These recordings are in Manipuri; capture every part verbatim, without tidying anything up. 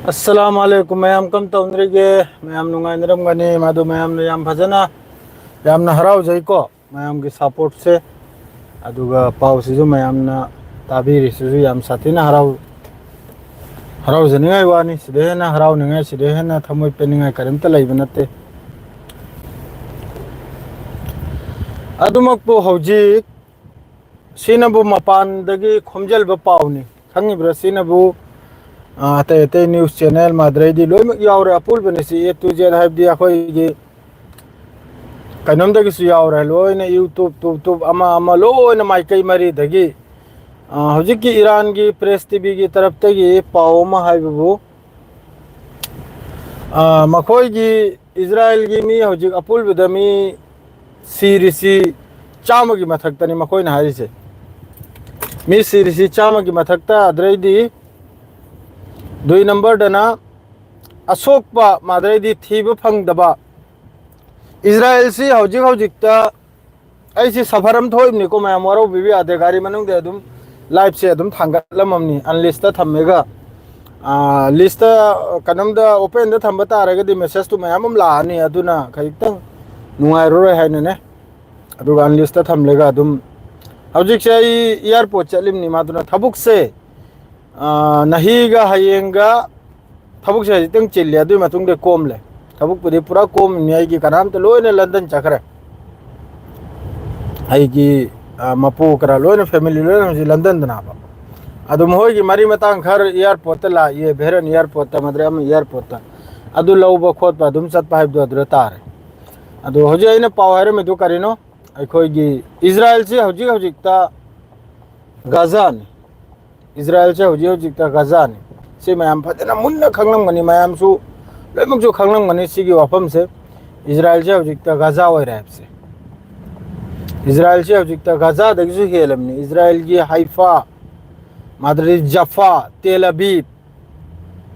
ꯑꯁꯂꯥꯝ ꯑꯂꯩꯀꯨꯝ ꯃꯌꯥꯝ, ꯀꯝ ꯇꯧꯅꯔꯤꯒꯦ? ꯃꯌꯥꯝ ꯅꯨꯡꯉꯥꯏꯅꯔꯝꯒꯅꯤ꯫ ꯃꯗꯨ ꯃꯌꯥꯝꯅ ꯌꯥꯝ ꯐꯖꯅ, ꯌꯥꯝꯅ ꯍꯔꯥꯎꯖꯩꯀꯣ, ꯃꯌꯥꯝꯒꯤ ꯁꯄꯣꯔꯠꯁꯦ꯫ ꯑꯗꯨꯒ ꯄꯥꯎꯁꯤꯁꯨ ꯃꯌꯥꯝꯅ ꯇꯥꯕꯤꯔꯤꯁꯤꯁꯨ ꯌꯥꯝ ꯁꯥꯊꯤꯅ ꯍꯔꯥꯎ ꯍꯔꯥꯎꯖꯅꯤꯡꯉꯥꯏ ꯋꯥꯅꯤ꯫ ꯁꯤꯗ ꯍꯦꯟꯅ ꯍꯔꯥꯎꯅꯤꯡꯉꯥꯏ, ꯁꯤꯗ ꯍꯦꯟꯅ ꯊꯃꯣꯏ ꯄꯦꯟꯅꯤꯡꯉꯥꯏ ꯀꯔꯤꯝꯇ ꯂꯩꯕ ꯅꯠꯇꯦ꯫ ꯑꯗꯨꯃꯛꯄꯨ ꯍꯧꯖꯤꯛ ꯁꯤꯅꯕꯨ ꯃꯄꯥꯟꯗꯒꯤ ꯈꯣꯝꯖꯤꯟꯕ ꯄꯥꯎꯅꯤ꯫ ꯈꯪꯉꯤꯕ꯭ꯔꯥ? ꯁꯤꯅꯕꯨ, ꯑ, ꯑꯇꯩ ꯑꯇꯩ ꯅ꯭ꯌꯨꯁ ꯆꯦꯅꯦꯜ ꯃꯥꯗ꯭ꯔꯩꯗꯤ ꯂꯣꯏꯅꯃꯛ ꯌꯥꯎꯔꯦ꯫ ꯑꯄꯨꯜꯕꯅꯤ ꯁꯤ, A to Z, ꯍꯥꯏꯕꯗꯤ ꯑꯩꯈꯣꯏꯒꯤ ꯀꯩꯅꯣꯝꯗꯒꯤꯁꯨ ꯌꯥꯎꯔꯦ꯫ ꯂꯣꯏꯅ YouTube, ꯇꯨꯞ ꯇꯨꯞ, ꯑꯃ ꯑꯃ ꯂꯣꯏꯅ ꯃꯥꯏꯀꯩ ꯃꯔꯤꯗꯒꯤ꯫ ꯑ, ꯍꯧꯖꯤꯛꯀꯤ ꯏꯔꯥꯟꯒꯤ ꯄ꯭ꯔꯦꯁ ꯇꯤꯚꯤꯒꯤ ꯇꯔꯞꯇꯒꯤ ꯄꯥꯎ ꯑꯃ ꯍꯥꯏꯕꯕꯨ, ꯑ, ꯃꯈꯣꯏꯒꯤ ꯏꯖꯔꯥꯌꯦꯜꯒꯤ ꯃꯤ ꯍꯧꯖꯤꯛ ꯑꯄꯨꯟꯕꯗ ꯃꯤ ꯁꯤꯔꯤꯁꯤ ꯆꯥꯝꯃꯒꯤ ꯃꯊꯛꯇꯅꯤ ꯃꯈꯣꯏꯅ ꯍꯥꯏꯔꯤꯁꯦ꯫ ꯃꯤ ꯁꯤꯔꯤꯁꯤ ꯆꯥꯝꯃꯒꯤ ꯃꯊꯛꯇ꯫ ꯑꯗꯨꯗꯩꯗꯤ ꯗꯨꯏ ꯅꯝꯕꯔꯗꯅ ꯑꯁꯣꯛꯄ, ꯃꯥꯗꯩꯗꯤ ꯊꯤꯕ ꯐꯪꯗꯕ꯫ ꯏꯖꯔꯥꯌꯦꯜꯁꯤ ꯍꯧꯖꯤꯛ ꯍꯧꯖꯤꯛꯇ, ꯑꯩꯁꯤ ꯁꯐꯔ ꯑꯃ ꯊꯣꯛꯏꯕꯅꯤꯀꯣ ꯃꯌꯥꯝ, ꯋꯥꯔꯧꯕꯤꯕ ꯌꯥꯗꯦ꯫ ꯒꯥꯔꯤ ꯃꯅꯨꯡꯗ ꯑꯗꯨꯝ ꯂꯥꯏꯞꯁꯦ ꯑꯗꯨꯝ ꯊꯥꯡꯒꯠꯂꯝꯃꯝꯅꯤ, ꯑꯟꯂꯤꯁꯇ ꯊꯝꯃꯦꯒ꯫ ꯑꯥ, ꯂꯤꯁꯇ ꯀꯩꯅꯣꯝꯗ ꯑꯣꯄꯦꯟꯗ ꯊꯝꯕ ꯇꯥꯔꯒꯗꯤ ꯃꯦꯁꯦꯖꯇꯨ ꯃꯌꯥꯝ ꯑꯃ ꯂꯥꯛꯑꯅꯤ, ꯑꯗꯨꯅ ꯈꯖꯤꯛꯇꯪ ꯅꯨꯡꯉꯥꯏꯔꯔꯣꯏ ꯍꯥꯏꯅꯅꯦ꯫ ꯑꯗꯨꯒ ꯑꯟꯂꯤꯁꯇ ꯊꯝꯂꯒ ꯑꯗꯨꯝ ꯍꯧꯖꯤꯛꯁꯦ ꯑꯩ ꯏꯌꯥꯔꯄꯣꯔꯠ ꯆꯠꯂꯤꯕꯅꯤ꯫ ꯃꯥꯗꯨꯅ ꯊꯕꯛꯁꯦ, ꯑꯥ, ꯅꯍꯤꯒ ꯍꯌꯦꯡꯒ ꯊꯕꯛꯁꯦ ꯍꯧꯖꯤꯛꯇꯪ ꯆꯤꯜꯂꯤ, ꯑꯗꯨꯒꯤ ꯃꯇꯨꯡꯗ ꯀꯣꯝꯂꯦ꯫ ꯊꯕꯛꯄꯨꯗꯤ ꯄꯨꯔꯥ ꯀꯣꯝꯃꯤꯅꯤ, ꯑꯩꯒꯤ ꯀꯅꯥꯝꯇ ꯂꯣꯏꯅ ꯂꯟꯗꯟ ꯆꯠꯈ꯭ꯔꯦ꯫ ꯑꯩꯒꯤ, ꯑ, ꯃꯄꯨ ꯀꯔꯥ ꯂꯣꯏꯅ, ꯐꯦꯃꯤꯂꯤ ꯂꯣꯏꯅ ꯍꯧꯖꯤꯛ ꯂꯟꯗꯟꯗꯅꯦꯕ꯫ ꯑꯗꯨ ꯃꯈꯣꯏꯒꯤ ꯃꯔꯤ ꯃꯇꯥꯡ ꯈꯔ ꯏꯌꯥꯔꯄꯣꯔꯠꯇ ꯂꯥꯛꯏꯌꯦ, ꯚꯦꯔꯟ ꯏꯌꯥꯔꯄꯣꯔꯠꯇ, ꯃꯗ꯭ꯔꯦ ꯑꯃ ꯏꯌꯥꯔꯄꯣꯔꯠꯇ꯫ ꯑꯗꯨ ꯂꯧꯕ ꯈꯣꯠꯄ ꯑꯗꯨꯝ ꯆꯠꯄ ꯍꯥꯏꯕꯗꯣ ꯑꯗꯨꯗ ꯇꯥꯔꯦ꯫ ꯑꯗꯨ ꯍꯧꯖꯤꯛ ꯑꯩꯅ ꯄꯥꯎ ꯍꯥꯏꯔꯝꯃꯤꯗꯨ ꯀꯔꯤꯅꯣ? ꯑꯩꯈꯣꯏꯒꯤ ꯏꯖꯔꯥꯌꯦꯜꯁꯤ ꯍꯧꯖꯤꯛ ꯍꯧꯖꯤꯛꯇ ꯒꯥꯖꯥꯅꯤ꯫ ꯏꯖꯔꯥꯌꯦꯜꯁꯦ ꯍꯧꯖꯤꯛ ꯍꯧꯖꯤꯛꯇ ꯒꯥꯖꯥꯅꯤ꯫ ꯁꯤ ꯃꯌꯥꯝ ꯐꯖꯅ ꯃꯨꯟꯅ ꯈꯪꯂꯝꯒꯅꯤ, ꯃꯌꯥꯝꯁꯨ ꯂꯣꯏꯅꯃꯛꯁꯨ ꯈꯪꯂꯝꯒꯅꯤ ꯁꯤꯒꯤ ꯋꯥꯐꯝꯁꯦ꯫ ꯏꯖꯔꯥꯌꯦꯜꯁꯦ ꯍꯧꯖꯤꯛꯇ ꯒꯥꯖꯥ ꯑꯣꯏꯔꯦ ꯍꯥꯏꯕꯁꯦ꯫ ꯏꯖꯔꯥꯌꯦꯜꯁꯦ ꯍꯧꯖꯤꯛꯇ ꯒꯥꯖꯥꯗꯒꯤꯁꯨ ꯍꯦꯜꯂꯕꯅꯤ꯫ ꯏꯖꯔꯥꯌꯦꯜꯒꯤ ꯍꯥꯏꯐꯥ, ꯃꯥꯗ꯭ꯔꯤ ꯖꯐꯥ, ꯇꯦꯜ ꯑꯕꯤꯕ,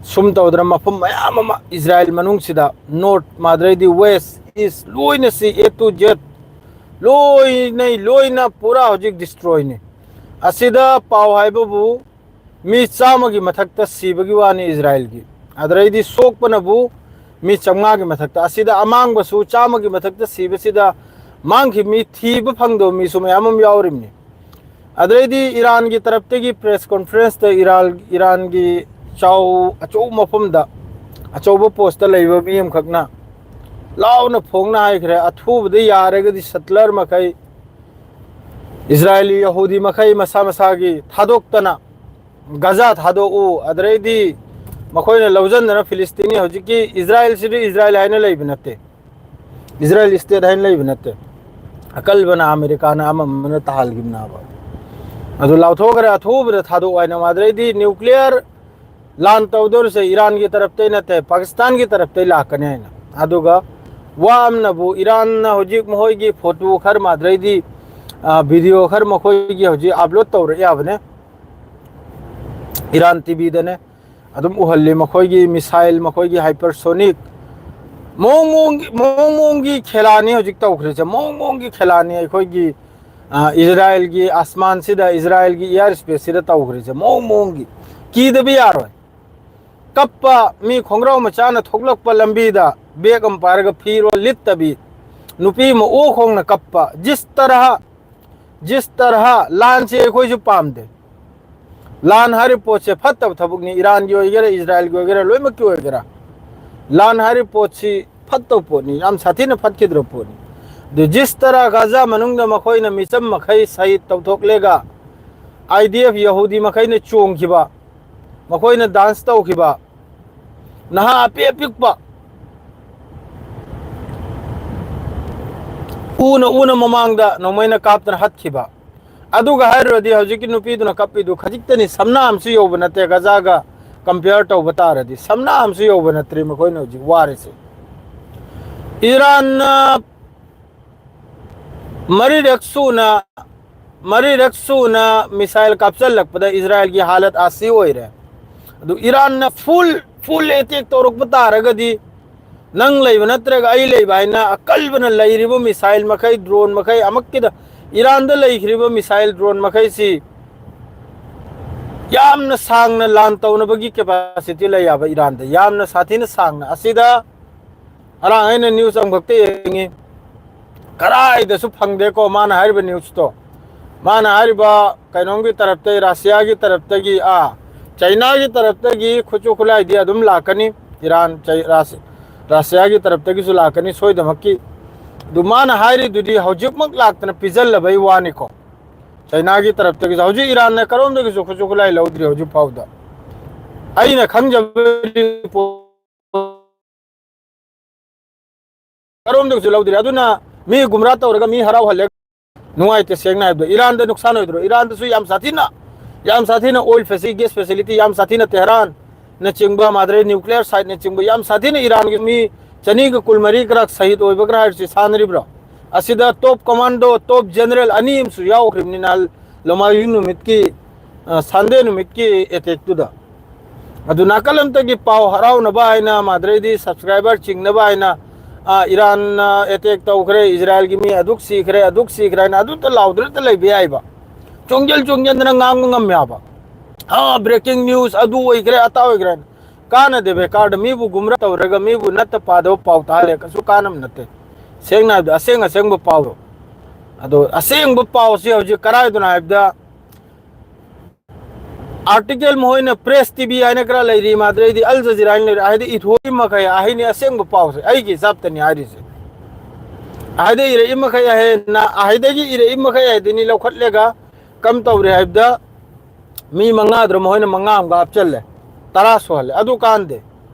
ꯁꯨꯝ ꯇꯧꯗꯅ ꯃꯐꯝ ꯃꯌꯥꯝ ꯑꯃ ꯏꯖꯔꯥꯌꯦꯜ ꯃꯅꯨꯡꯁꯤꯗ, ꯅꯣꯔꯠ, ꯃꯥꯗ꯭ꯔꯩꯗꯤ ꯋꯦꯁ, ꯏꯁ, ꯂꯣꯏꯅ ꯁꯤ, A to Z, ꯂꯣꯏꯅ, ꯂꯣꯏꯅ ꯄꯨꯔꯥ ꯍꯧꯖꯤꯛ ꯗꯤꯁꯇ꯭ꯔꯣꯏꯅꯤ꯫ ꯑꯁꯤꯗ ꯄꯥꯎ ꯍꯥꯏꯕꯕꯨ ꯃꯤ ꯆꯥꯝꯃꯒꯤ ꯃꯊꯛꯇ ꯁꯤꯕꯒꯤ ꯋꯥꯅꯤ ꯏꯖꯔꯥꯌꯦꯜꯒꯤ꯫ ꯑꯗꯩꯗꯤ ꯁꯣꯛꯄꯅꯕꯨ ꯃꯤ ꯆꯥꯝꯃꯉꯥꯒꯤ ꯃꯊꯛꯇ, ꯑꯁꯤꯗ ꯑꯃꯥꯡꯕꯁꯨ ꯆꯥꯝꯃꯒꯤ ꯃꯊꯛꯇ ꯁꯤꯕꯁꯤꯗ ꯃꯥꯡꯈꯤꯕ ꯃꯤ, ꯊꯤꯕ ꯐꯪꯗꯕ ꯃꯤꯁꯨ ꯃꯌꯥꯝ ꯑꯃ ꯌꯥꯎꯔꯤꯕꯅꯤ꯫ ꯑꯗꯩꯗꯤ ꯏꯔꯥꯟꯒꯤ ꯇꯔꯞꯇꯒꯤ ꯄ꯭ꯔꯦꯁ ꯀꯣꯟꯐ꯭ꯔꯦꯟꯁꯇ ꯏꯔꯥꯟ, ꯏꯔꯥꯟꯒꯤ ꯆꯥꯎ-, ꯑꯆꯧꯕ ꯃꯐꯝꯗ ꯑꯆꯧꯕ ꯄꯣꯁꯇ ꯂꯩꯕ ꯃꯤ ꯑꯃꯈꯛꯅ ꯂꯥꯎꯅ ꯐꯣꯡꯅ ꯍꯥꯏꯈ꯭ꯔꯦ, "ꯑꯊꯨꯕꯗ ꯌꯥꯔꯒꯗꯤ ꯁꯠꯂꯔ ꯃꯈꯩ, ꯏꯁꯔꯥꯌꯦꯂꯤ ꯌꯍꯨꯗꯤ ꯃꯈꯩ ꯃꯁꯥ ꯃꯁꯥꯒꯤ ꯊꯥꯗꯣꯛꯇꯅ ꯒꯖꯥ ꯊꯥꯗꯣꯛꯎ, ꯑꯗꯩꯗꯤ ꯃꯈꯣꯏꯅ ꯂꯧꯁꯤꯟꯗꯅ ꯐꯤꯂꯤꯁꯇꯤꯅꯤ", ꯍꯧꯖꯤꯛꯀꯤ ꯏꯁꯔꯥꯌꯦꯜꯁꯤꯗꯤ ꯏꯁꯔꯥꯌꯦꯜ ꯍꯥꯏꯅ ꯂꯩꯕ ꯅꯠꯇꯦ, ꯏꯁꯔꯥꯌꯦꯜ ꯁ꯭ꯇꯦꯠ ꯍꯥꯏꯅ ꯂꯩꯕ ꯅꯠꯇꯦ, ꯑꯀꯜꯕꯅ ꯑꯃꯦꯔꯤꯀꯥꯅ ꯑꯃ ꯑꯃꯅ ꯇꯥꯍꯜꯈꯤꯕꯅꯦꯕ꯫ ꯑꯗꯨ ꯂꯥꯎꯊꯣꯛꯈ꯭ꯔꯦ, "ꯑꯊꯨꯕꯗ ꯊꯥꯗꯣꯛꯑꯣ" ꯍꯥꯏꯅ꯫ ꯑꯗꯩꯗꯤ ꯅ꯭ꯌꯨꯀ꯭ꯂꯤꯌꯔ ꯂꯥꯟ ꯇꯧꯗꯧꯔꯤꯁꯦ ꯏꯔꯥꯟꯒꯤ ꯇꯔꯞꯇꯩ ꯅꯠꯇꯦ, ꯄꯥꯀꯤꯁꯇꯥꯟꯒꯤ ꯇꯔꯞꯇꯩ ꯂꯥꯛꯀꯅꯤ ꯍꯥꯏꯅ꯫ ꯑꯗꯨꯒ ꯋꯥ ꯑꯃꯅꯕꯨ ꯏꯔꯥꯟꯅ ꯍꯧꯖꯤꯛ ꯃꯈꯣꯏꯒꯤ ꯐꯣꯇꯣ ꯈꯔ, ꯑꯗꯩꯗꯤ, ꯑ, ꯚꯤꯗꯤꯑꯣ ꯈꯔ ꯃꯈꯣꯏꯒꯤ ꯍꯧꯖꯤꯛ ꯑꯞꯂꯣꯗ ꯇꯧꯔꯛꯑꯦ ꯍꯥꯏꯕꯅꯦ, ꯏꯔꯥꯟ ꯇꯤꯚꯤꯗꯅꯦ꯫ ꯑꯗꯨꯝ ꯎꯍꯜꯂꯤ ꯃꯈꯣꯏꯒꯤ ꯃꯤꯁꯥꯏꯜ, ꯃꯈꯣꯏꯒꯤ ꯍꯥꯏꯄꯔꯁꯣꯅꯤꯛ, ꯃꯑꯣꯡ ꯃꯑꯣꯡꯒꯤ, ꯃꯑꯣꯡ ꯃꯑꯣꯡꯒꯤ ꯈꯦꯂꯥꯅꯤ ꯍꯧꯖꯤꯛ ꯇꯧꯈ꯭ꯔꯤꯁꯦ, ꯃꯑꯣꯡ ꯃꯑꯣꯡꯒꯤ ꯈꯦꯂꯥꯅꯤ꯫ ꯑꯩꯈꯣꯏꯒꯤ, ꯑ, ꯏꯁꯔꯥꯌꯦꯜꯒꯤ ꯑꯁꯃꯥꯟꯁꯤꯗ, ꯏꯁꯔꯥꯌꯦꯜꯒꯤ ꯏꯌꯥꯔ ꯁ꯭ꯄꯦꯁꯁꯤꯗ ꯇꯧꯈ꯭ꯔꯤꯁꯦ ꯃꯑꯣꯡ ꯃꯑꯣꯡꯒꯤ꯫ ꯀꯤꯗꯕ ꯌꯥꯔꯣꯏ꯫ ꯀꯞꯄ ꯃꯤ, ꯈꯣꯡꯒ꯭ꯔꯥꯎ ꯃꯆꯥꯅ ꯊꯣꯛꯂꯛꯄ ꯂꯝꯕꯤꯗ ꯕꯦꯒ ꯑꯃ ꯄꯥꯏꯔꯒ, ꯐꯤꯔꯣꯜ ꯂꯤꯠꯇꯕꯤ, ꯅꯨꯄꯤ ꯑꯃ ꯑꯣ ꯈꯣꯡꯅ ꯀꯞꯄ, ꯖꯤꯁ ꯇꯔꯍ, ꯖꯤꯁ ꯇꯔꯍ꯫ ꯂꯥꯟꯁꯦ ꯑꯩꯈꯣꯏꯁꯨ ꯄꯥꯝꯗꯦ꯫ ꯂꯥꯟ ꯍꯥꯏꯔꯤꯕ ꯄꯣꯠꯁꯦ ꯐꯠꯇꯕ ꯊꯕꯛꯅꯤ꯫ ꯏꯔꯥꯟꯒꯤ ꯑꯣꯏꯒꯦꯔꯥ, ꯏꯁꯔꯥꯌꯦꯜꯒꯤ ꯑꯣꯏꯒꯦꯔꯥ, ꯂꯣꯏꯅꯃꯛꯀꯤ ꯑꯣꯏꯒꯦꯔꯥ, ꯂꯥꯟ ꯍꯥꯏꯔꯤꯕ ꯄꯣꯠꯁꯤ ꯐꯠꯇꯕ ꯄꯣꯠꯅꯤ, ꯌꯥꯝ ꯁꯥꯊꯤꯅ ꯐꯠꯈꯤꯗ꯭ꯔꯕ ꯄꯣꯠꯅꯤ꯫ ꯑꯗꯨ ꯖꯤꯁ ꯇꯔꯥ ꯒꯥꯖꯥ ꯃꯅꯨꯡꯗ ꯃꯈꯣꯏꯅ ꯃꯤꯆꯝ ꯃꯈꯩ ꯁꯍꯤꯗ ꯇꯧꯊꯣꯛꯂꯦꯒ, ꯑꯥꯏ ꯗꯤ ꯑꯦꯐ ꯌꯍꯨꯗꯤ ꯃꯈꯩꯅ ꯆꯣꯡꯈꯤꯕ, ꯃꯈꯣꯏꯅ ꯗꯥꯟꯁ ꯇꯧꯈꯤꯕ, ꯅꯍꯥ ꯑꯄꯤꯛ ꯑꯄꯤꯛꯄ ꯎꯅ ꯎꯅ ꯃꯃꯥꯡꯗ ꯅꯣꯡꯃꯩꯅ ꯀꯥꯞꯇꯅ ꯍꯠꯈꯤꯕ꯫ ꯑꯗꯨꯒ ꯍꯥꯏꯔꯨꯔꯗꯤ ꯍꯧꯖꯤꯛꯀꯤ ꯅꯨꯄꯤꯗꯨꯅ ꯀꯞꯄꯤꯗꯨ ꯈꯖꯤꯛꯇꯅꯤ, ꯁꯝꯅꯥ ꯑꯃꯁꯨ ꯌꯧꯕ ꯅꯠꯇꯦ꯫ ꯒꯖꯥꯒ ꯀꯝꯄꯤꯌꯔ ꯇꯧꯕ ꯇꯥꯔꯗꯤ ꯁꯝꯅꯥ ꯑꯃꯁꯨ ꯌꯧꯕ ꯅꯠꯇ꯭ꯔꯤ ꯃꯈꯣꯏꯅ ꯍꯧꯖꯤꯛ ꯋꯥꯔꯤꯁꯦ꯫ ꯏꯔꯥꯟꯅ ꯃꯔꯤꯔꯛ ꯁꯨꯅ, ꯃꯔꯤꯔꯛ ꯁꯨꯅ ꯃꯤꯁꯥꯏꯜ ꯀꯥꯞꯆꯜꯂꯛꯄꯗ ꯏꯁꯔꯥꯌꯦꯜꯒꯤ ꯍꯥꯂꯠ ꯑꯁꯤ ꯑꯣꯏꯔꯦ꯫ ꯑꯗꯨ ꯏꯔꯥꯟꯅ ꯐꯨꯜ, ꯐꯨꯜ ꯑꯦꯇꯦꯛ ꯇꯧꯔꯛꯄ ꯇꯥꯔꯒꯗꯤ, ꯅꯪ ꯂꯩꯕ ꯅꯠꯇ꯭ꯔꯒ ꯑꯩ ꯂꯩꯕ ꯍꯥꯏꯅ ꯑꯀꯜꯕꯅ ꯂꯩꯔꯤꯕ ꯃꯤꯁꯥꯏꯜ ꯃꯈꯩ, ꯗ꯭ꯔꯣꯟ ꯃꯈꯩ, ꯑꯃꯛꯀꯤꯗ ꯏꯔꯥꯟꯗ ꯂꯩꯈ꯭ꯔꯤꯕ ꯃꯤꯁꯥꯏꯜ, ꯗ꯭ꯔꯣꯟ ꯃꯈꯩꯁꯤ ꯌꯥꯝꯅ ꯁꯥꯡꯅ ꯂꯥꯟ ꯇꯧꯅꯕꯒꯤ capacity ꯂꯩ ꯌꯥꯕ ꯏꯔꯥꯟꯗ, ꯌꯥꯝꯅ ꯁꯥꯊꯤꯅ ꯁꯥꯡꯅ꯫ ꯑꯁꯤꯗ ꯉꯔꯥꯡ ꯑꯩꯅ news ꯑꯃꯈꯛꯇ ꯌꯦꯡꯉꯤ, ꯀꯗꯥꯏꯗꯁꯨ ꯐꯪꯗꯦꯀꯣ ꯃꯥꯅ ꯍꯥꯏꯔꯤꯕ newsꯇꯣ꯫ ꯃꯥꯅ ꯍꯥꯏꯔꯤꯕ ꯀꯩꯅꯣꯝꯒꯤ ꯇꯔꯞꯇꯒꯤ, ꯔꯁꯤꯌꯥꯒꯤ ꯇꯔꯞꯇꯒꯤ, ꯑꯥ, ꯆꯩꯅꯥꯒꯤ ꯇꯔꯞꯇꯒꯤ ꯈꯨꯠꯁꯨ ꯈꯨꯠꯂꯥꯏꯗꯤ ꯑꯗꯨꯝ ꯂꯥꯛꯀꯅꯤ꯫ ꯏꯔꯥꯟ, ꯆꯩ-, ꯔꯁ-, ꯔꯁꯤꯌꯥꯒꯤ ꯇꯔꯞꯇꯒꯤꯁꯨ ꯂꯥꯛꯀꯅꯤ ꯁꯣꯏꯗꯃꯛꯀꯤ꯫ ꯑꯗꯨ ꯃꯥꯅ ꯍꯥꯏꯔꯤꯗꯨꯗꯤ ꯍꯧꯖꯤꯛꯃꯛ ꯂꯥꯛꯇꯅ ꯄꯤꯖꯜꯂꯕꯩ ꯋꯥꯅꯤꯀꯣ꯫ ꯆꯩꯅꯥꯒꯤ ꯇꯔꯞꯇꯒꯤꯁꯨ ꯍꯧꯖꯤꯛ ꯏꯔꯥꯟꯅ ꯀꯔꯣꯝꯗꯒꯤꯁꯨ ꯈꯨꯠꯁꯨ ꯈꯨꯠꯂꯥꯏ ꯂꯧꯗ꯭ꯔꯤ ꯍꯧꯖꯤꯛ ꯐꯥꯎꯗ꯫ ꯑꯩꯅ ꯈꯪꯖꯕ report ꯀꯔꯣꯝꯗꯒꯤꯁꯨ ꯂꯧꯗ꯭ꯔꯤ꯫ ꯑꯗꯨꯅ ꯃꯤ ꯒꯨꯝꯔꯥ ꯇꯧꯔꯒ ꯃꯤ ꯍꯔꯥꯎꯍꯜꯂꯦ꯫ ꯅꯨꯡꯉꯥꯏꯇꯦ, ꯁꯦꯡꯅ ꯍꯥꯏꯕꯗꯣ꯫ ꯏꯔꯥꯟꯗ ꯅꯨꯡꯁꯥꯟ ꯑꯣꯏꯗ꯭ꯔꯣ? ꯏꯔꯥꯟꯗꯁꯨ ꯌꯥꯝ ꯁꯥꯊꯤꯅ, ꯌꯥꯝ ꯁꯥꯊꯤꯅ oil facility, gas facility ꯌꯥꯝ ꯁꯥꯊꯤꯅ ꯇꯦꯍꯔꯥꯟꯅꯆꯤꯡꯕ, ꯃꯥꯗ꯭ꯔꯦ nuclear siteꯅꯆꯤꯡꯕ ꯌꯥꯝ ꯁꯥꯊꯤꯅ ꯏꯔꯥꯟꯒꯤ ꯃꯤ ꯆꯅꯤꯒ ꯀꯨꯟꯃꯔꯤ ꯈꯔ ꯁꯍꯤꯗ ꯑꯣꯏꯕ ꯈꯔ ꯍꯥꯏꯔꯤꯁꯤ ꯁꯥꯟꯅꯔꯤꯕ꯭ꯔꯣ? ꯑꯁꯤꯗ top commando, top general ꯑꯅꯤ ꯑꯃꯁꯨ ꯌꯥꯎꯈ꯭ꯔꯤꯕꯅꯤꯅ ꯅꯣꯡꯃꯥꯏꯖꯤꯡ ꯅꯨꯃꯤꯠꯀꯤ, ꯑ, Sunday ꯅꯨꯃꯤꯠꯀꯤ attackꯇꯨꯗ꯫ ꯑꯗꯨ ꯅꯥꯀꯜ ꯑꯃꯠꯇꯒꯤ ꯄꯥꯎ ꯍꯔꯥꯎꯅꯕ ꯍꯥꯏꯅ, ꯃꯥꯗ꯭ꯔꯦꯗꯤ subscriber ꯆꯤꯡꯅꯕ ꯍꯥꯏꯅ, ꯑ, ꯏꯔꯥꯟꯅ attack ꯇꯧꯈ꯭ꯔꯦ, ꯏꯖꯔꯥꯏꯜꯒꯤ ꯃꯤ ꯑꯗꯨꯛ ꯁꯤꯈ꯭ꯔꯦ, ꯑꯗꯨꯛ ꯁꯤꯈ꯭ꯔꯦ ꯍꯥꯏꯅ ꯑꯗꯨꯇ ꯂꯥꯎꯗꯨꯅꯇ ꯂꯩꯕ ꯌꯥꯏꯕ꯫ ꯆꯣꯡꯖꯦꯜ ꯆꯣꯡꯖꯦꯜꯗꯅ ꯉꯥꯡꯕ ꯉꯝꯃꯦ ꯍꯥꯏꯕ꯫ ꯑ, breaking news ꯑꯗꯨ ꯑꯣꯏꯈ꯭ꯔꯦ, ꯑꯇꯥ ꯑꯣꯏꯈ꯭ꯔꯦ ꯍꯥꯏꯅ꯫ ꯀꯥꯟꯅꯗꯦ, ꯕꯦꯀꯥꯔꯗ꯫ ꯃꯤꯕꯨ ꯒꯨꯝꯔꯥ ꯇꯧꯔꯒ ꯃꯤꯕꯨ ꯅꯠꯇ ꯄꯥꯗꯕ ꯄꯥꯎ ꯇꯥꯍꯜꯂꯦ, ꯀꯩꯁꯨ ꯀꯥꯟꯅꯕ ꯅꯠꯇꯦ꯫ ꯁꯦꯡꯅ ꯍꯥꯏꯕꯗ ꯑꯁꯦꯡ ꯑꯁꯦꯡꯕ ꯄꯥꯎꯗꯣ꯫ ꯑꯗꯣ ꯑꯁꯦꯡꯕ ꯄꯥꯎꯁꯤ ꯍꯧꯖꯤꯛ ꯀꯗꯥꯏꯗꯅꯣ ꯍꯥꯏꯕꯗ article ꯃꯈꯣꯏꯅ Press TV ꯍꯥꯏꯅ ꯈꯔ ꯂꯩꯔꯤ, ꯃꯥꯗ꯭ꯔꯦꯗꯤ Al Jazeera ꯍꯥꯏꯅ ꯂꯩꯔꯤ꯫ ꯍꯥꯏꯗꯤ ꯏꯊꯣꯛꯏ ꯃꯈꯩ ꯑꯍꯩꯅꯤ ꯑꯁꯦꯡꯕ ꯄꯥꯎꯁꯦ ꯑꯩꯒꯤ ꯍꯤꯁꯥꯞꯇꯅꯤ ꯍꯥꯏꯔꯤꯁꯦ꯫ ꯑꯍꯩꯗ ꯏꯔꯛꯏ ꯃꯈꯩ ꯑꯍꯦꯟꯅ, ꯑꯍꯩꯗꯒꯤ ꯏꯔꯛꯏ ꯃꯈꯩ ꯑꯍꯩꯗꯅꯤ ꯂꯧꯈꯠꯂꯒ ꯀꯝ ꯇꯧꯔꯦ ꯍꯥꯏꯕꯗ ꯃꯤ ꯃꯉꯥꯗꯨꯔ ꯃꯈꯣꯏꯅ ꯃꯉꯥ ꯑꯃꯒ ꯍꯥꯞꯆꯜꯂꯦ, ꯇꯔꯥ ꯁꯨꯍꯜꯂꯦ꯫ ꯑꯗꯨ ꯀꯥꯟꯗꯦ꯫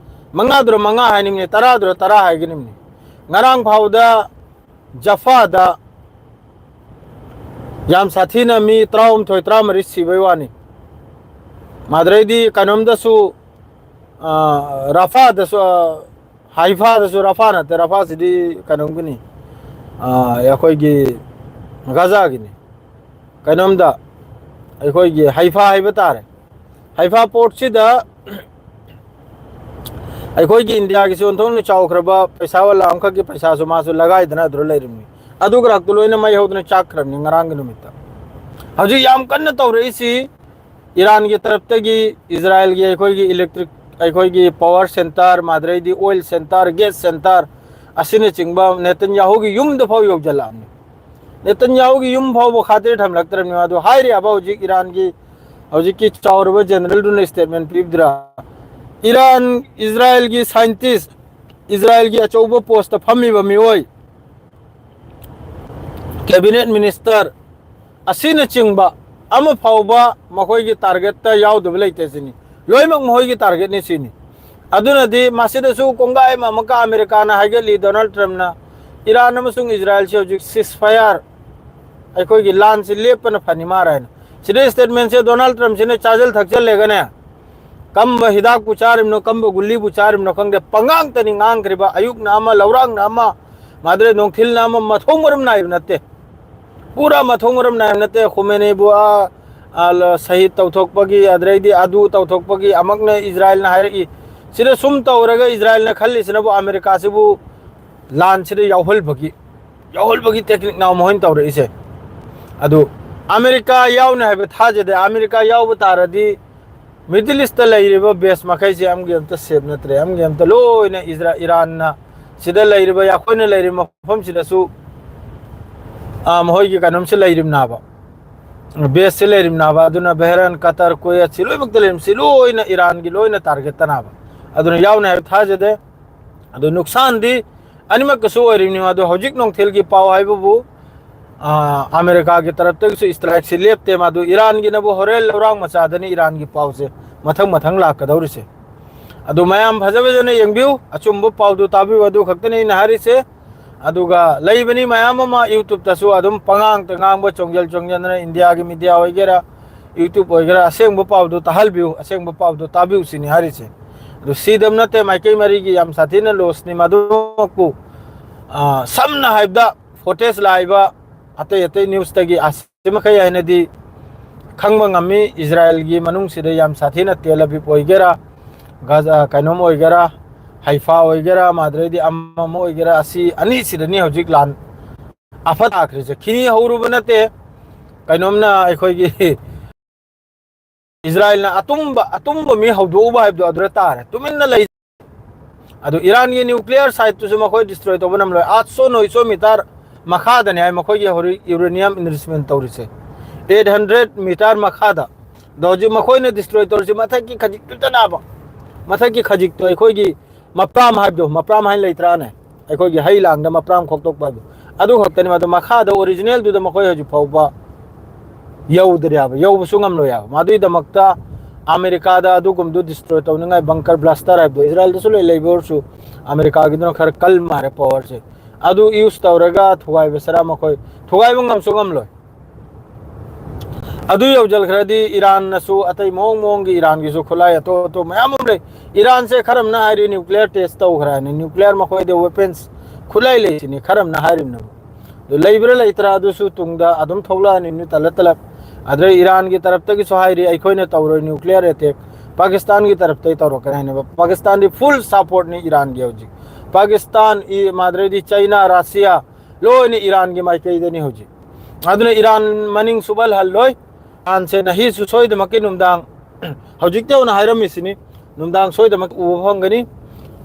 ꯃꯉꯥꯗꯨꯔ ꯃꯉꯥ ꯍꯥꯏꯅꯤꯡꯅꯤ, ꯇꯔꯥꯗꯨꯔ ꯇꯔꯥ ꯍꯥꯏꯒꯅꯤꯡꯅꯤ꯫ ꯉꯔꯥꯡ ꯐꯥꯎꯗ ꯖꯐꯥꯗ ꯌꯥꯝ ꯁꯥꯊꯤꯅ ꯃꯤ ꯇꯔꯥꯍꯨꯝꯗꯣꯏ, ꯇꯔꯥꯃꯔꯤ ꯁꯤꯕꯩ ꯋꯥꯅꯤ꯫ ꯃꯥꯗ꯭ꯔꯩꯗꯤ ꯀꯩꯅꯣꯝꯗꯁꯨ, ꯑ, ꯔꯐꯥꯗꯁꯨ, ꯑ, ꯍꯥꯏꯐꯥꯗꯁꯨ, ꯔꯐꯥ ꯅꯠꯇꯦ, ꯔꯐꯥꯁꯤꯗꯤ ꯀꯩꯅꯣꯝꯒꯤꯅꯤ, ꯑ, ꯑꯩꯈꯣꯏꯒꯤ ꯒꯖꯥꯒꯤꯅꯤ꯫ ꯀꯩꯅꯣꯝꯗ ꯑꯩꯈꯣꯏꯒꯤ ꯍꯥꯏꯐꯥ ꯍꯥꯏꯕ ꯇꯥꯔꯦ꯫ ꯍꯥꯏꯐꯥ portꯁꯤꯗ ꯑꯩꯈꯣꯏꯒꯤ ꯏꯟꯗꯤꯌꯥꯒꯤꯁꯨ ꯑꯣꯟꯊꯣꯛꯅ ꯆꯥꯎꯈ꯭ꯔꯕ ꯄꯩꯁꯥ ꯋꯥꯂꯥ ꯑꯃꯈꯛꯀꯤ ꯄꯩꯁꯥꯁꯨ ꯃꯥꯁꯨ ꯂꯒꯥꯏꯗꯅ ꯑꯗꯨꯗ ꯂꯩꯔꯝꯃꯤ꯫ ꯑꯗꯨ ꯈꯔꯛꯇꯨ ꯂꯣꯏꯅ ꯃꯩ ꯍꯧꯗꯅ ꯆꯥꯛꯈ꯭ꯔꯕꯅꯤ ꯉꯔꯥꯡꯒꯤ ꯅꯨꯃꯤꯠꯇ꯫ ꯍꯧꯖꯤꯛ ꯌꯥꯝ ꯀꯟꯅ ꯇꯧꯔꯛꯏꯁꯤ ꯏꯔꯥꯟꯒꯤ ꯇꯔꯞꯇꯒꯤ ꯏꯖꯔꯥꯏꯜꯒꯤ ꯑꯩꯈꯣꯏꯒꯤ ꯏꯂꯦꯛꯇ꯭ꯔꯤꯛ, ꯑꯩꯈꯣꯏꯒꯤ ꯄꯋꯥꯔ ꯁꯦꯟꯇꯔ, ꯃꯥꯗ꯭ꯔꯩꯗꯤ ꯑꯣꯏꯜ ꯁꯦꯟꯇꯔ, ꯒꯦꯁ ꯁꯦꯟꯇꯔ ꯑꯁꯤꯅꯆꯤꯡꯕ ꯅꯦꯇꯟꯌꯥꯍꯨꯒꯤ ꯌꯨꯝꯗ ꯐꯥꯎ ꯌꯧꯁꯤꯜꯂꯛꯑꯕꯅꯤ꯫ ꯅꯦꯇꯟꯌꯥꯍꯨꯒꯤ ꯌꯨꯝ ꯐꯥꯎꯕ ꯈꯥꯇꯤꯔ ꯊꯝꯂꯛꯇ꯭ꯔꯕꯅꯤ꯫ ꯑꯗꯨ ꯍꯥꯏꯔꯤꯕ ꯍꯧꯖꯤꯛ ꯏꯔꯥꯟꯒꯤ ꯍꯧꯖꯤꯛꯀꯤ ꯆꯥꯎꯔꯕ ꯖꯦꯅꯔꯦꯜꯗꯨꯅ ꯁ꯭ꯇꯦꯠꯃꯦꯟ ꯄꯤꯕꯗꯨꯔꯥ? ꯏꯔꯥꯟ, ꯏꯖꯔꯥꯏꯜꯒꯤ ꯁꯥꯏꯟꯇꯤꯁ, ꯏꯖꯔꯥꯏꯜꯒꯤ ꯑꯆꯧꯕ ꯄꯣꯁꯇ ꯐꯝꯃꯤꯕ ꯃꯤꯑꯣꯏ, ꯀꯦꯕꯤꯅꯦꯠ ꯃꯤꯅꯤꯁꯇꯔ ꯑꯁꯤꯅꯆꯤꯡꯕ ꯑꯃ ꯐꯥꯎꯕ ꯃꯈꯣꯏꯒꯤ ꯇꯥꯔꯒꯦꯠꯇ ꯌꯥꯎꯗꯕ ꯂꯩꯇꯦ ꯁꯤꯅꯤ꯫ ꯂꯣꯏꯅꯃꯛ ꯃꯈꯣꯏꯒꯤ ꯇꯥꯔꯒꯦꯠꯅꯤ ꯁꯤꯅꯤ꯫ ꯑꯗꯨꯅꯗꯤ ꯃꯁꯤꯗꯁꯨ ꯀꯣꯡꯒꯥꯏ ꯑꯃ ꯑꯃꯨꯛꯀ ꯑꯃꯦꯔꯤꯀꯥꯅ ꯍꯥꯏꯒꯠꯂꯤ, ꯗꯣꯅꯥꯜꯗ ꯇ꯭ꯔꯝꯞꯅ ꯏꯔꯥꯟ ꯑꯃꯁꯨꯡ ꯏꯖꯔꯥꯏꯜꯁꯤ ꯍꯧꯖꯤꯛ ꯁꯤꯁ ꯐꯥꯌꯔ, ꯑꯩꯈꯣꯏꯒꯤ ꯂꯥꯟꯁꯤ ꯂꯦꯞꯄꯅ ꯐꯅꯤ ꯃꯥꯔ ꯍꯥꯏꯅ꯫ ꯁꯤꯗ ꯁ꯭ꯇꯦꯠꯃꯦꯟꯁꯦ ꯗꯣꯅꯥꯜꯗ ꯇ꯭ꯔꯝꯞꯁꯤꯅ ꯆꯥꯁꯤꯜ ꯊꯛꯆꯜꯂꯦꯒꯅꯦ, ꯀꯝꯕ ꯍꯤꯗꯥꯛꯄꯨ ꯆꯥꯔꯤꯕꯅꯣ, ꯀꯝꯕ ꯒꯨꯂꯤꯕꯨ ꯆꯥꯔꯤꯕꯅꯣ ꯈꯪꯗꯦ, ꯄꯉꯥꯡꯇꯅꯤ ꯉꯥꯡꯈ꯭ꯔꯤꯕ꯫ ꯑꯌꯨꯛꯅ ꯑꯃ, ꯂꯧꯔꯥꯡꯅ ꯑꯃ, ꯃꯥꯗ꯭ꯔꯦ ꯅꯨꯡꯊꯤꯜꯅ ꯑꯃ, ꯃꯊꯣꯡ ꯃꯔꯝ ꯅꯥꯏꯕ ꯅꯠꯇꯦ꯫ ꯄꯨꯔꯥ ꯃꯊꯣꯡ ꯃꯔꯝ ꯅꯥꯏꯕ ꯅꯠꯇꯦ꯫ ꯈꯨꯃꯦꯅꯤꯕꯨ ꯑꯥ, ꯑꯥ, ꯂ-, ꯁꯍꯤꯗ ꯇꯧꯊꯣꯛꯄꯒꯤ, ꯑꯗꯩꯗꯤ ꯑꯗꯨ ꯇꯧꯊꯣꯛꯄꯒꯤ ꯑꯃꯛꯅ ꯏꯖꯔꯥꯏꯜꯅ ꯍꯥꯏꯔꯛꯏ꯫ ꯁꯤꯗ ꯁꯨꯝ ꯇꯧꯔꯒ ꯏꯖꯔꯥꯏꯜꯅ ꯈꯜꯂꯤꯁꯤꯅꯕꯨ ꯑꯃꯦꯔꯤꯀꯥꯁꯤꯕꯨ ꯂꯥꯟꯁꯤꯗ ꯌꯥꯎꯍꯜꯕꯒꯤ, ꯌꯥꯎꯍꯜꯕꯒꯤ ꯇꯦꯛꯅꯤꯛꯅ ꯃꯈꯣꯏꯅ ꯇꯧꯔꯛꯏꯁꯦ꯫ ꯑꯗꯨ ꯑꯃꯦꯔꯤꯀꯥ ꯌꯥꯎꯅꯤ ꯍꯥꯏꯕ ꯊꯥꯖꯗꯦ꯫ ꯑꯃꯦꯔꯤꯀꯥ ꯌꯥꯎꯕ ꯇꯥꯔꯗꯤ ꯃꯤꯗꯜ ꯏꯁꯇ ꯂꯩꯔꯤꯕ ꯕꯦꯁ ꯃꯈꯩꯁꯦ ꯑꯃꯒꯤ ꯑꯝꯇ ꯁꯦꯞ ꯅꯠꯇ꯭ꯔꯦ, ꯑꯃꯒꯤ ꯑꯝꯇ ꯂꯣꯏꯅ ꯏꯖꯔꯥ-, ꯏꯔꯥꯟꯅ ꯁꯤꯗ ꯂꯩꯔꯤꯕ, ꯑꯩꯈꯣꯏꯅ ꯂꯩꯔꯤꯕ ꯃꯐꯝꯁꯤꯗꯁꯨ, ꯑꯥ, ꯃꯈꯣꯏꯒꯤ ꯀꯩꯅꯣꯝꯁꯤ ꯂꯩꯔꯤꯕꯅꯥꯕ, ꯕꯦꯁꯁꯤ ꯂꯩꯔꯤꯕꯅꯥꯕ꯫ ꯑꯗꯨꯅ ꯕꯦꯍꯔꯥꯟ, ꯀꯇꯔ, ꯀꯨꯋꯦꯠ ꯁꯤ ꯂꯣꯏꯅꯃꯛꯇ ꯂꯩꯔꯤꯕ, ꯁꯤ ꯂꯣꯏꯅ ꯏꯔꯥꯟꯒꯤ ꯂꯣꯏꯅ ꯇꯥꯔꯒꯦꯠꯇꯅꯥꯕ꯫ ꯑꯗꯨꯅ ꯌꯥꯎꯅꯤ ꯍꯥꯏꯕ ꯊꯥꯖꯗꯦ꯫ ꯑꯗꯨ ꯅꯨꯡꯁꯥꯟꯗꯤ ꯑꯅꯤꯃꯛꯀꯁꯨ ꯑꯣꯏꯔꯤꯕꯅꯤ꯫ ꯑꯗꯨ ꯍꯧꯖꯤꯛ ꯅꯨꯡꯊꯤꯜꯒꯤ ꯄꯥꯎ ꯍꯥꯏꯕꯕꯨ, ꯑꯥ, ꯑꯃꯦꯔꯤꯀꯥꯒꯤ ꯇꯔꯞꯇꯒꯤꯁꯨ ꯏꯁꯇ꯭ꯔꯥꯏꯛꯁꯤ ꯂꯦꯞꯇꯦ꯫ ꯃꯗꯨ ꯏꯔꯥꯟꯒꯤꯅꯕꯨ ꯍꯣꯔꯦꯟ ꯂꯧꯔꯥꯡ ꯃꯆꯥꯗꯅꯤ ꯏꯔꯥꯟꯒꯤ ꯄꯥꯎꯁꯦ ꯃꯊꯪ ꯃꯊꯪ ꯂꯥꯛꯀꯗꯧꯔꯤꯁꯦ꯫ ꯑꯗꯨ ꯃꯌꯥꯝ ꯐꯖ ꯐꯖꯅ ꯌꯦꯡꯕꯤꯌꯨ, ꯑꯆꯨꯝꯕ ꯄꯥꯎꯗꯨ ꯇꯥꯕꯤꯌꯨ, ꯑꯗꯨ ꯈꯛꯇꯅꯤ ꯑꯩꯅ ꯍꯥꯏꯔꯤꯁꯦ꯫ ꯑꯗꯨꯒ ꯂꯩꯕꯅꯤ ꯃꯌꯥꯝ ꯑꯃ YouTube-ꯇꯁꯨ ꯑꯗꯨꯝ ꯄꯉꯥꯡꯇ ꯉꯥꯡꯕ, ꯆꯣꯡꯖꯦꯜ ꯆꯣꯡꯖꯦꯜꯗꯅ ꯏꯟꯗꯤꯌꯥꯒꯤ ꯃꯤꯗꯤꯌꯥ ꯑꯣꯏꯒꯦꯔꯥ, YouTube ꯑꯣꯏꯒꯦꯔꯥ, ꯑꯁꯦꯡꯕ ꯄꯥꯎꯗꯨ ꯇꯥꯍꯜꯕꯤꯌꯨ, ꯑꯁꯦꯡꯕ ꯄꯥꯎꯗꯨ ꯇꯥꯕꯤꯌꯨ ꯁꯤꯅꯤ ꯍꯥꯏꯔꯤꯁꯦ꯫ ꯑꯗꯨ ꯁꯤꯗꯕ ꯅꯠꯇꯦ, ꯃꯥꯏꯀꯩ ꯃꯔꯤꯒꯤ ꯌꯥꯝ ꯁꯥꯊꯤꯅ ꯂꯣꯁꯅꯤ꯫ ꯃꯗꯨꯃꯛꯄꯨ, ꯑꯥ, ꯁꯝꯅ ꯍꯥꯏꯕꯗ ꯐꯣꯇꯦꯖ ꯂꯥꯛꯏꯕ ꯑꯇꯩ ꯑꯇꯩ news-ꯇꯒꯤ ꯑꯁꯤ ꯃꯈꯩ ꯍꯥꯏꯅꯗꯤ ꯈꯪꯕ ꯉꯝꯃꯤ꯫ ꯏꯖꯔꯥꯏꯜꯒꯤ ꯃꯅꯨꯡꯁꯤꯗ ꯌꯥꯝ ꯁꯥꯊꯤꯅ ꯇꯦꯜ ꯑꯕꯤꯕ ꯑꯣꯏꯒꯦꯔꯥ, ꯒꯥꯖꯥ, ꯀꯩꯅꯣꯝ ꯑꯣꯏꯒꯦꯔꯥ, ꯍꯩꯐꯥ ꯑꯣꯏꯒꯦꯔꯥ, ꯃꯥꯗ꯭ꯔꯩꯗꯤ ꯑꯃ ꯑꯃ ꯑꯣꯏꯒꯦꯔꯥ, ꯑꯁꯤ ꯑꯅꯤꯁꯤꯗꯅꯤ ꯍꯧꯖꯤꯛ ꯂꯥꯟ ꯑꯐ ꯇꯥꯈ꯭ꯔꯤꯁꯦ꯫ ꯈꯤꯅꯤ ꯍꯧꯔꯨꯕ ꯅꯠꯇꯦ, ꯀꯩꯅꯣꯝꯅ ꯑꯩꯈꯣꯏꯒꯤ ꯏꯁꯔꯥꯏꯜꯅ ꯑꯇꯨꯝꯕ ꯑꯇꯨꯝꯕ ꯃꯤ ꯍꯧꯗꯣꯛꯎꯕ ꯍꯥꯏꯕꯗꯣ ꯑꯗꯨꯗ ꯇꯥꯔꯦ, ꯇꯨꯃꯤꯟꯅ ꯂꯩ꯫ ꯑꯗꯨ ꯏꯔꯥꯟꯒꯤ ꯅ꯭ꯌꯨꯀ꯭ꯂꯤꯌꯔ ꯁꯥꯏꯠꯇꯨꯁꯨ ꯃꯈꯣꯏ ꯗꯤꯁꯇ꯭ꯔꯣꯏ ꯇꯧꯕ ꯅꯝꯂꯣꯏ꯫ ꯑꯥꯠꯁꯣ ꯅꯣꯏꯁꯣ ꯃꯤꯇꯔ ꯃꯈꯥꯗꯅꯤ ꯍꯥꯏ ꯃꯈꯣꯏꯒꯤ ꯍꯧꯖꯤꯛ ꯌꯨꯔꯦꯅꯤꯌꯝ ꯏꯟꯔꯤꯆꯃꯦꯟ ꯇꯧꯔꯤꯁꯦ, ꯑꯩꯠ ꯍꯟꯗ꯭ꯔꯦꯠ ꯃꯤꯇꯔ ꯃꯈꯥꯗ꯫ ꯑꯗꯣ ꯍꯧꯖꯤꯛ ꯃꯈꯣꯏꯅ ꯗꯤꯁꯇ꯭ꯔꯣꯏ ꯇꯧꯔꯤꯁꯦ ꯃꯊꯛꯀꯤ ꯈꯖꯤꯛꯇꯨꯗꯅꯦꯕ, ꯃꯊꯛꯀꯤ ꯈꯖꯤꯛꯇꯣ ꯑꯩꯈꯣꯏꯒꯤ ꯃꯄ꯭ꯔꯥꯝ ꯍꯥꯏꯕꯗꯣ, ꯃꯄ꯭ꯔꯥꯝ ꯍꯥꯏꯅ ꯂꯩꯇ꯭ꯔꯥꯅꯦ, ꯑꯩꯈꯣꯏꯒꯤ ꯍꯩ ꯂꯥꯡꯗ ꯃꯄ꯭ꯔꯥꯝ ꯈꯣꯛꯇꯣꯛꯄ ꯍꯥꯏꯕꯗꯣ, ꯑꯗꯨ ꯈꯛꯇꯅꯤ꯫ ꯑꯗꯣ ꯃꯈꯥꯗ ꯑꯣꯔꯤꯖꯤꯅꯦꯜꯗꯨꯗ ꯃꯈꯣꯏ ꯍꯧꯖꯤꯛ ꯐꯥꯎꯕ ꯌꯧꯗ꯭ꯔꯦꯕ, ꯌꯧꯕꯁꯨ ꯉꯝꯂꯣꯏ ꯍꯥꯏꯕ꯫ ꯃꯗꯨꯒꯤꯗꯃꯛꯇ ꯑꯃꯦꯔꯤꯀꯥꯗ ꯑꯗꯨꯒꯨꯝꯕꯗꯨ ꯗꯤꯁꯇ꯭ꯔꯣꯏ ꯇꯧꯅꯤꯡꯉꯥꯏ ꯕꯪꯀꯔ ꯕ꯭ꯂꯥꯁꯇꯔ ꯍꯥꯏꯕꯗꯣ ꯏꯁꯔꯥꯏꯜꯗꯁꯨ ꯂꯣꯏ ꯂꯩꯕ ꯑꯣꯏꯔꯁꯨ, ꯑꯃꯦꯔꯤꯀꯥꯒꯤꯗꯨꯅ ꯈꯔ ꯀꯜ ꯃꯥꯔꯦ ꯄꯋꯥꯔꯁꯦ꯫ ꯑꯗꯨ ꯌꯨꯁ ꯇꯧꯔꯒ ꯊꯨꯒꯥꯏꯕ ꯁꯔꯥ ꯃꯈꯣꯏ ꯊꯨꯒꯥꯏꯕ ꯉꯝꯁꯨ ꯉꯝꯂꯣꯏ꯫ ꯑꯗꯨ ꯌꯧꯖꯜꯈ꯭ꯔꯗꯤ ꯏꯔꯥꯟꯅꯁꯨ ꯑꯇꯩ ꯃꯑꯣꯡ ꯃꯑꯣꯡꯒꯤ, ꯏꯔꯥꯟꯒꯤꯁꯨ ꯈꯨꯠꯂꯥꯏ ꯑꯇꯣꯞ ꯑꯇꯣꯞ ꯃꯌꯥꯝ ꯑꯃ ꯂꯩ꯫ ꯏꯔꯥꯟꯁꯦ ꯈꯔꯝꯅ ꯍꯥꯏꯔꯤ ꯅ꯭ꯌꯨꯀ꯭ꯂꯤꯌꯔ ꯇꯦꯁ ꯇꯧꯈ꯭ꯔꯅꯤ, ꯅ꯭ꯌꯨꯀ꯭ꯂꯤꯌꯔ ꯃꯈꯣꯏꯗ ꯋꯦꯄꯟꯁ ꯈꯨꯠꯂꯥꯏ ꯂꯩꯁꯤꯅꯤ ꯈꯔꯝꯅ ꯍꯥꯏꯔꯤꯕꯅꯦꯕ꯫ ꯑꯗꯨ ꯂꯩꯕ꯭ꯔꯥ ꯂꯩꯇ꯭ꯔꯥ ꯑꯗꯨꯁꯨ ꯇꯨꯡꯗ ꯑꯗꯨꯝ ꯊꯣꯛꯂꯛꯑꯅꯤ ꯅꯨꯃꯤꯠ ꯇꯜꯂ ꯇꯜꯂꯞ꯫ ꯑꯗꯨꯗꯩ ꯏꯔꯥꯟꯒꯤ ꯇꯔꯞꯇꯒꯤꯁꯨ ꯍꯥꯏꯔꯤ, ꯑꯩꯈꯣꯏꯅ ꯇꯧꯔꯣꯏ ꯅ꯭ꯌꯨꯀ꯭ꯂꯤꯌꯔ ꯑꯦꯇꯦꯛ, ꯄꯥꯀꯤꯁꯇꯥꯟꯒꯤ ꯇꯔꯞꯇꯒꯤ ꯇꯧꯔꯛꯀꯅꯤ ꯍꯥꯏꯅꯦꯕ꯫ ꯄꯥꯀꯤꯁꯇꯥꯟꯗꯤ ꯐꯨꯜ ꯁꯞꯄꯣꯔꯠꯅꯤ ꯏꯔꯥꯟꯒꯤ ꯍꯧꯖꯤꯛ꯫ ꯄꯥꯀꯤꯁꯇꯥꯟ, ꯏ-, ꯃꯥꯗ꯭ꯔꯩꯗꯤ ꯆꯩꯅꯥ, ꯔꯁꯤꯌꯥ, ꯂꯣꯏꯅ ꯏꯔꯥꯟꯒꯤ ꯃꯥꯏꯀꯩꯗꯅꯤ ꯍꯧꯖꯤꯛ꯫ ꯑꯗꯨꯅ ꯏꯔꯥꯟ ꯃꯅꯤꯡ ꯁꯨꯕꯜꯍꯜꯂꯣꯏ꯫ ꯏꯔꯥꯟꯁꯦ ꯅꯍꯤꯁꯨ ꯁꯣꯏꯗꯃꯛꯀꯤ ꯅꯨꯡꯗꯥꯡ, ꯍꯧꯖꯤꯛꯇ ꯍꯧꯅ ꯍꯥꯏꯔꯝꯃꯤꯁꯤꯅꯤ, ꯅꯨꯡꯗꯥꯡ ꯁꯣꯏꯗꯃꯛ ꯎꯕ ꯐꯪꯒꯅꯤ꯫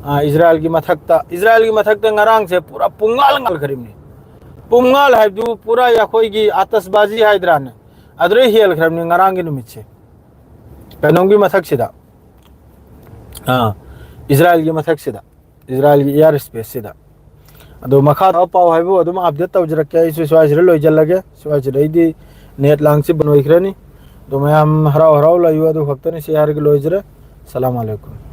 ꯑ, ꯏꯁꯔꯥꯏꯜꯒꯤ ꯃꯊꯛꯇ, ꯏꯁꯔꯥꯏꯜꯒꯤ ꯃꯊꯛꯇ ꯉꯔꯥꯡꯁꯦ ꯄꯨꯔꯥ ꯄꯨꯡꯉꯥꯜ ꯉꯥꯜꯈ꯭ꯔꯤꯕꯅꯤ꯫ ꯄꯨꯡꯉꯥꯜ ꯍꯥꯏꯕꯗꯨ ꯄꯨꯔꯥ ꯑꯩꯈꯣꯏꯒꯤ ꯑꯥꯇꯁꯕꯥꯖꯤ ꯍꯥꯏꯗ꯭ꯔꯥꯅꯦ, ꯑꯗꯨꯗꯩ ꯍꯦꯜꯈ꯭ꯔꯕꯅꯤ ꯉꯔꯥꯡꯒꯤ ꯅꯨꯃꯤꯠꯁꯦ꯫ ꯀꯩꯅꯣꯝꯒꯤ ꯃꯊꯛꯁꯤꯗ, ꯑꯥ, ꯏꯁꯔꯥꯏꯜꯒꯤ ꯃꯊꯛꯁꯤꯗ, ꯏꯁꯔꯥꯏꯜꯒꯤ ꯏꯌꯥꯔ ꯏꯁꯄꯦꯁꯁꯤꯗ꯫ ꯑꯗꯣ ꯃꯈꯥ ꯇꯥꯕ ꯄꯥꯎ ꯍꯥꯏꯕꯨ ꯑꯗꯨꯝ ꯑꯞꯗꯦꯠ ꯇꯧꯖꯔꯛꯀꯦ꯫ ꯑꯩꯁꯨ ꯁ꯭ꯋꯥꯏꯁꯤꯗ ꯂꯣꯏꯁꯤꯜꯂꯒꯦ꯫ ꯁ꯭ꯋꯥꯏꯁꯤꯗ ꯑꯩꯗꯤ ꯅꯦꯠ ꯂꯥꯡꯁꯤ ꯕꯟ ꯑꯣꯏꯈ꯭ꯔꯅꯤ꯫ ꯑꯗꯣ ꯃꯌꯥꯝ ꯍꯔꯥꯎ ꯍꯔꯥꯎ ꯂꯩꯌꯨ, ꯑꯗꯨ ꯈꯛꯇꯅꯤ꯫ ꯁꯤ ꯍꯥꯏꯔꯒ ꯂꯣꯏꯖꯔꯦ꯫ ꯁꯂꯥꯝ ꯑꯂꯩꯀꯨꯝ꯫